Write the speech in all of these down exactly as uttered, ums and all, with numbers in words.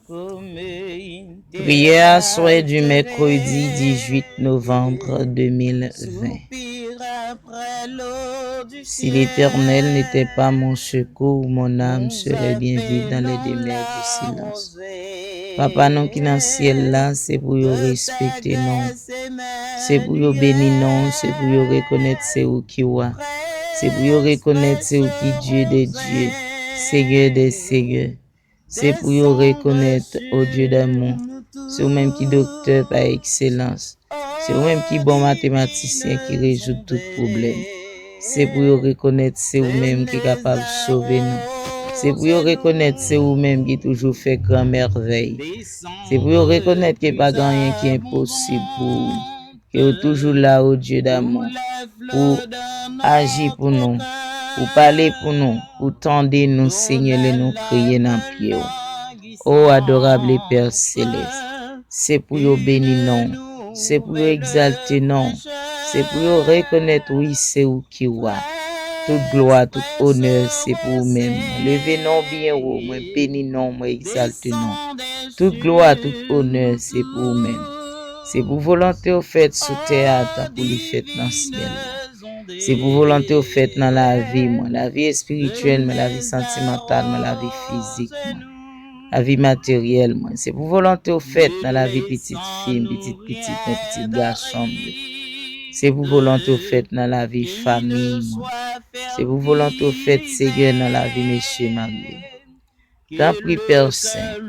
Prière aswè du mercredi dix-huit novembre deux mille vingt. Si l'Éternel n'était pas mon secours, mon âme serait bien vite dans les demeures du silence. Papa nou ki nan syèl la, se pou yo respekte non. Se pou yo beni non, se pou yo rekonèt se ou ki wa. Se pou yo rekonèt se ou ki Dieu des dieux, Seigneur des seigneurs. Se pou yo rekonèt, o Dieu d'amour, se ou menm ki doktè pa ekselans. Se ou menm ki bon matematisyen ki rezoud tout pwoblèm. Se pou yo rekonèt se ou menm ki kapab sove nou. Se pou yo rekonèt se ou menm ki toujou fè gran mèvèy. Se pou yo rekonèt ke pa gen anyen ki enposib pou ou. Ke ou toujou la, o Dieu d'amour, pou aji pou nou, pou pale pou nou, pou tande nou, Senyè, lè nou kriye nan pye w. O adorable Père Céleste, se pou yo beni non w, se pou yo egzalte non w, se pou yo rekonèt, wi, se ou ki wa. Tout glwa, tout onè, se pou ou menm. Mwen leve non w byen wo, mwen beni non w, mwen egzalte non w. Tout glwa, tout onè, se pou ou menm. Se pou volonte w fèt sou tè a, tankou li fèt nan syèl la. Se pou volonte w fèt nan lavi mwen, lavi espirityèl mwen, lavi santimantal mwen, lavi fizik mwen, lavi materyèl mwen. Se pou volonte w fèt nan lavi pitit fi m, pitit pitit mwen, pitit gason m yo. Se pou volonte w fèt nan lavi fanmi mwen. Se pou volonte w fèt, Senyè, nan lavi mesye m ak yo. Tanpri, Pè Sen,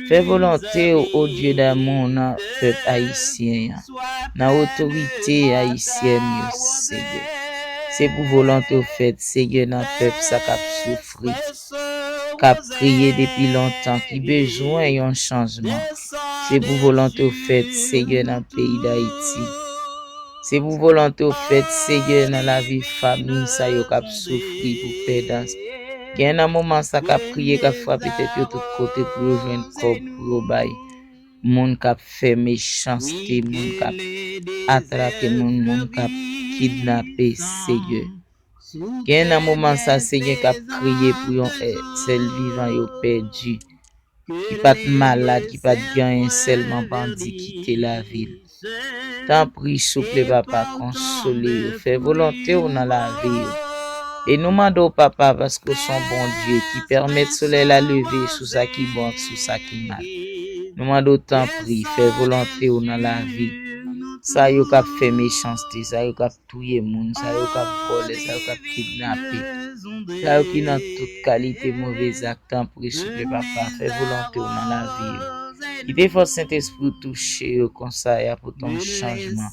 fè volonte w, o Dye damou, nan pèp ayisyen an, nan otorite ayisyèn yo, Senyè. Se pou volonte w fèt, Senyè, nan pèp sa k ap soufri, k ap kriye depi lontan, ki bezwen yon chanjman. Se pou volonte w fèt, Senyè, nan peyi Dayiti. Se pou volonte w fèt, Senyè, nan lavi fanmi sa yo k ap soufri pou pèdans. Gen nan moman sa k ap kriye, k ap frape tèt yo tout kote pou yo jwenn kòb pou yo bay moun k ap fè mechanste, moun k ap atrake moun, moun k ap kidnape, Senyè. Gen nan moman sa, Senyè, k ap kriye pou yon sèl vivan yo pèdi, ki pa t malad, ki pa t gen anyen, sèlman bandi kite lavil. Tanpri, souple, Papa, konsole yo, fè volonte w nan lavi yo. E nou mande w, Papa, paske w se yon Bondye ki pèmèt solèy la leve sou sa ki bon ak sou sa ki mal. Nou mande w, tanpri, fè volonte w nan lavi sa yo k ap fè mechanste, sa yo k ap touye moun, sa yo k ap vòlè, sa yo k ap kidnape, sa yo ki nan tout kalite move zak, tanpri, souple, Papa, fè volonte w nan lavi yo. Kite fòs Sentespri w touche yo, konsa y a pote yon chanjman.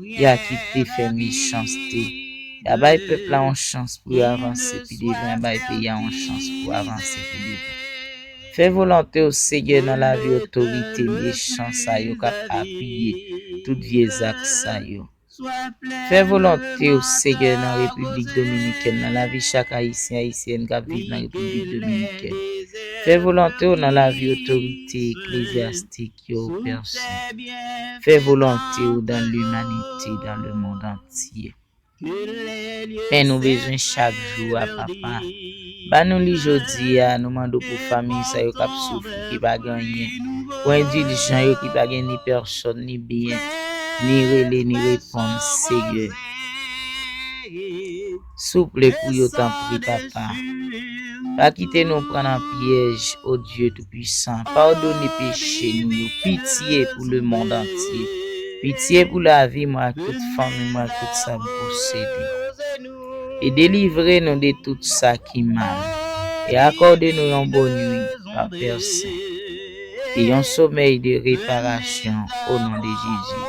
Y a kite fè mechanste. Y a bay pèp la yon chans pou yo avanse pi devan, y a bay peyi a yon chans pou avanse pi devan. Fè volonte w, Senyè, nan lavi otorite mechan sa yo k ap apiye tout vye zak sa yo. Fè volonte w, Senyè, nan Repiblik Dominikèn, nan lavi chak Ayisyen, Ayisyèn k ap viv nan Repiblik Dominikèn. Fè volonte w nan lavi otorite eklezyastik yo, Pè Sen. Fè volonte w dans l'humanité, dans le monde entier. Men nou bezwen chak jou a, Papa. Ba nou li jodi a, nou mande w pou fanmi sa yo k ap soufri, ki pa gen anyen. Pou endiljan yo ki pa gen ni pèsòn, ni byen, ni rele, ni reponn, Senyè. Souple pou yo, tanpri, Papa. Pa kite nou pran nan pyèj, o Dye Toupisan. Padone peche nou yo. Pitye pou lemonn antye. Pitye pou lavi mwen ak tout fanmi mwen ak tout sa m posede. E delivre nou de tout sa ki mal. E akòde nou yon bòn nwi, Papa Sen. E yon somèy de reparasyon, o non de Jezi.